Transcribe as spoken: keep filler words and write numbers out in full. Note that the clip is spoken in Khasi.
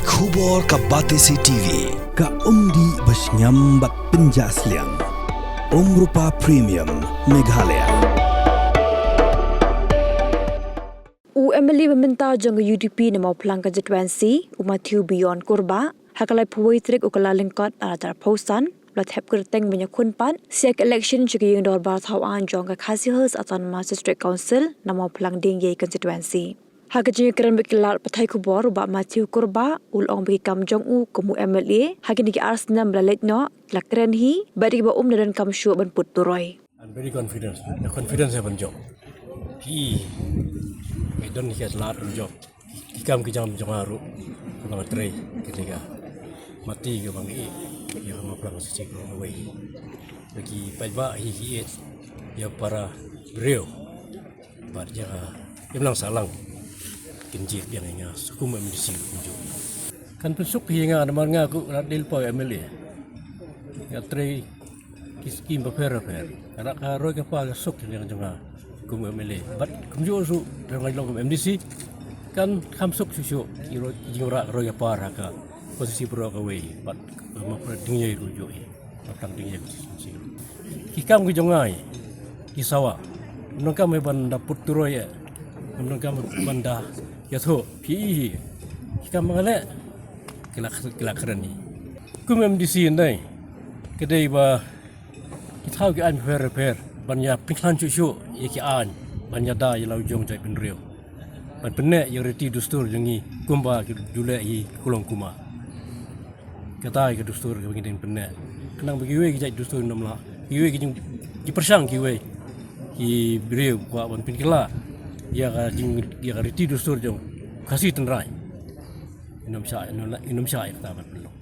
Khubor ka Batesi T V, ka umdih ba shngiam bad pynjah sliang. Umrupa Premium, Meghalaya. U M L A ba mynta jong ka U D P na Mawphlang constituency, u Matthew Beyond Kurbah, ha ka laiphew wei tarik u Kyllalyngkot ar hajar arphew san, u la thep kyrteng ban ïakhun pat sha ka election sha ka ïing dorbar thaw aiñ jong ka Khasi Hills Autonomous District Council na Mawphlang Diengiei constituency. Ha ka jingïakren bad ki lad pathai khubor, u Bah Matthew Kurbah u la ong ba ki kam jong u kum u M L A ha kine ki ar snem ba la leit noh ki la kren hi, bad kiba um da donkam shuh ban put turoi. I'm very confident. The confidence ha ban jop. Phi, I don hi ka lad ban jop. Ki kam ki jam jong nga ruh, ba nga trei kane ka mati kaba nga ïeh ïa ka Mawphlang constituency kawei. Ba ki paidbah hi ki ïeit ïa para briew bad ïa ka imlang sahlang. Kin jied biang ïa nga sha kum M D C kumjuh. Kan pynsuk hi ïa nga namar nga kuh lad dei lypa M L A. Nga trei ki skim bapher bapher. Ka roi ka par ka suk jong nga kum M L A. Bad kumjuh ruh da nga long kum M D C, kan kham suk shuh shuh ki roi, ki jingwanrah ka roi ka par ha ka constituency baroh kawei. Bad ka Mawphlang Diengiei kumjuh hi. Mawphlang Diengiei constituency. Ki kam ki jong nga hi, ki sawa. Ym donkam ban da put turoi ïa. Ym donkam ban da ïathuh. Phi hi. Ki kam ba nga leh, ki la, ki la kren hi. Kum M D C hynrei ka dei ba ki thaw ki aiñ bapher bapher ban ïa pynkhlaiñ shuh shuh ïa ki aiñ, ban ïada ïa la u jong jaitbynriew, ban pynneh ïa ka riti dustur jong ngi kumba ki ju leh ïa ki kulong kuma. Kata ïa ka dustur kaba ngi dang pynneh. Khnang ba kiwei ki jait dustur ngim lah, kiwei ki jing, ki pyrshang kiwei ki briew kwah ban pynkylla ïa ka jing, ïa ka riti dustur jong Khasi tynrai. Ngim shah, ngim shah ïa kata ban pynlong.